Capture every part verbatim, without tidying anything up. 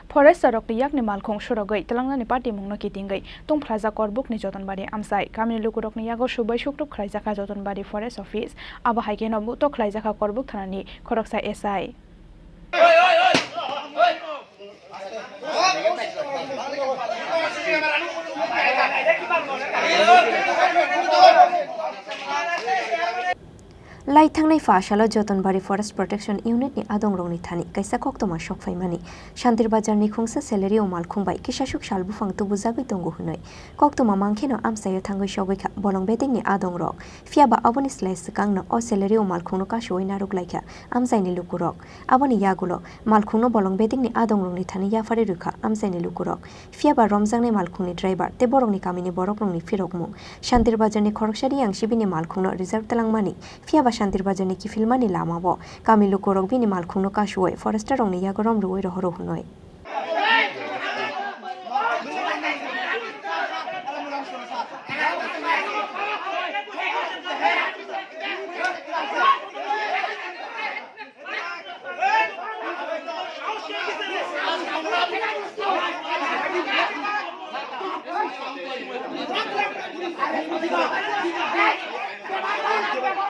Forester rokni yakni malkhung surogwi twlangnani patimungno kitingwi tungphlajak Korbukni Jotonbari amchai. Kamini lukurokni yago subai sukrup khlaijakha Jotonbari Forest Office. Abo hai kheno buto khlaijakha Korbuk thanani khoroksa S I. Lai thangnai pha salo Jotonbari Forest Protection Unit ni adongrokni thani kaisa koktwma sokphaimani. Shantir Bazar ni khungsa Celerio malkhung bai kisasuk sal buphang tubujagwi tongo hwnwi koktwma mankheno amchaio thangwi sogwi kha bolong bedekni adongrok. Phiyaba aboni slai swkangno o Celerio malkhungno kasuwi narwk lai kha amchaini lukurok. Aboni yagulo malkhungno bolong bedekni adongrokni thani yapharwi rwkha amchaini lukurok. Phiyaba romjaknai malkhungni driver tei borokni kamini borokrokni phirokmung. Shantir Bazarni khoroksa Riyangsibini malkhungno rijak twlangmani, phiyaba Shantir Bazarni kiphilmani lamao kami lukurok bini malkhungno kasuwi forester rokni yago rom rwui rohoro hwnwi.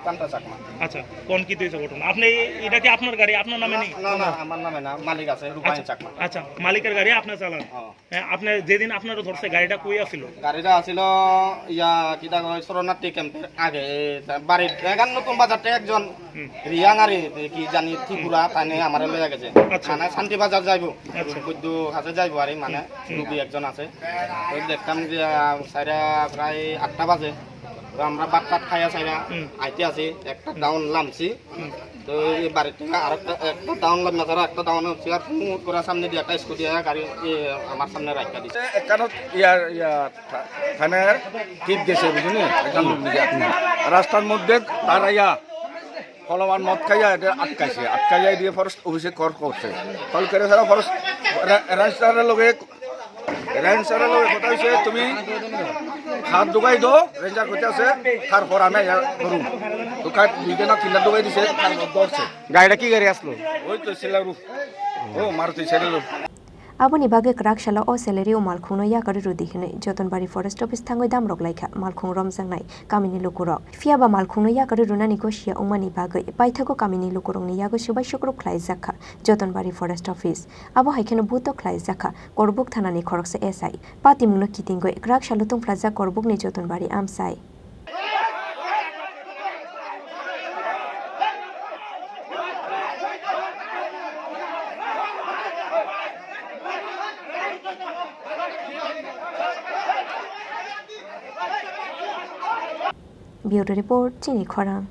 Kanta চাকমা। আচ্ছা, কোন কি হয়েছে ঘটনা? আপনি, এটা কি আপনার গাড়ি, আপনার নামে না, নেই? না, না, আমার নামে না, মালিক আছে, রূপায়ণ আচ্ছা, চাকমা। আচ্ছা, মালিকের গাড়ি আপনি চালান? হ্যাঁ। হ্যাঁ, আপনি যেদিন আপনারা ধরছে, গাড়িটা কই আছিল? গাড়িটা আছিল, ইয়া, কিতা কয়, শরণার্থী ক্যাম্পের আগে, বাড়ির এখান নতুন বাজারতে একজন হুম। রিয়াং আর কি জানি ত্রিপুরা, তাই নিয়ে আমারে লইয়া গেছে। আচ্ছা। মানে শান্তি বাজার যাইবো, আচ্ছা। বৈদ্য কাছে যাইবো আর এই মানে হুম। রুগী একজন আছে। তো দেখতাম যে, আহ, সাইরা প্রায় আটটা বাজে। তো আমরা ভাত টাত খাইয়া সাইরা হুম। আইতে আছি, একটা ডাউন লামছি। হুম। তো এই বাড়ির থেকে আরেকটা, একটা ডাউন লামছি, আর একটা ডাউন হচ্ছে, আর হুম করে সামনে দিয়ে একটা স্কুটি আয়া গাড়ি, এ, আমার সামনে রাখা দিছে। এখানে ইয়ার, ইয়া, থা-, থানার টিপ গেছে, বুঝলি? একদম বুঝলি। রাস্তার মধ্যে দাঁড়াইয়া ফলমান মদ খাইয়া এটা আটকাইছে, আটকাইয়া দিয়ে ফরেস্ট অফিসে কল করছে। কল করে সারা ফরেস্ট রে-, রেঞ্জারের লগে, রেঞ্জারের লগে কথা হইছে, "তুমি হাত ঢুকাই দাও", রেঞ্জার কইতে আছে, "তারপর আমি ইয়া করুম।" তো কাঠ দুইটা না তিনটা ঢুকাই দিছে, তারপর ধরছে। গাড়িটা কি গাড়ি আসলো? ওই তো সেলারু, ও মারুতি সেলারু। Aboni bagwi kwrak salo o Celerio malkhungno yakarwi rwdi hwnwi Jotonbari Forest Office thangwi damrok laikha malkhung romjaknai kamini lukurok. Phiyaba malkhungno yakarwi rwnani gosia wngmani bagwi paithago kamini lukurokni yago swbai sukrup khlaijakha Jotonbari Forest Office. Abo hai kheno buto khlaijakha Korbuk thanani khoroksa S I. Patimungno kitingwi kwrak salo tungphlajak Korbukni Jotonbari amchai. Bureau Report, Chini Khorang.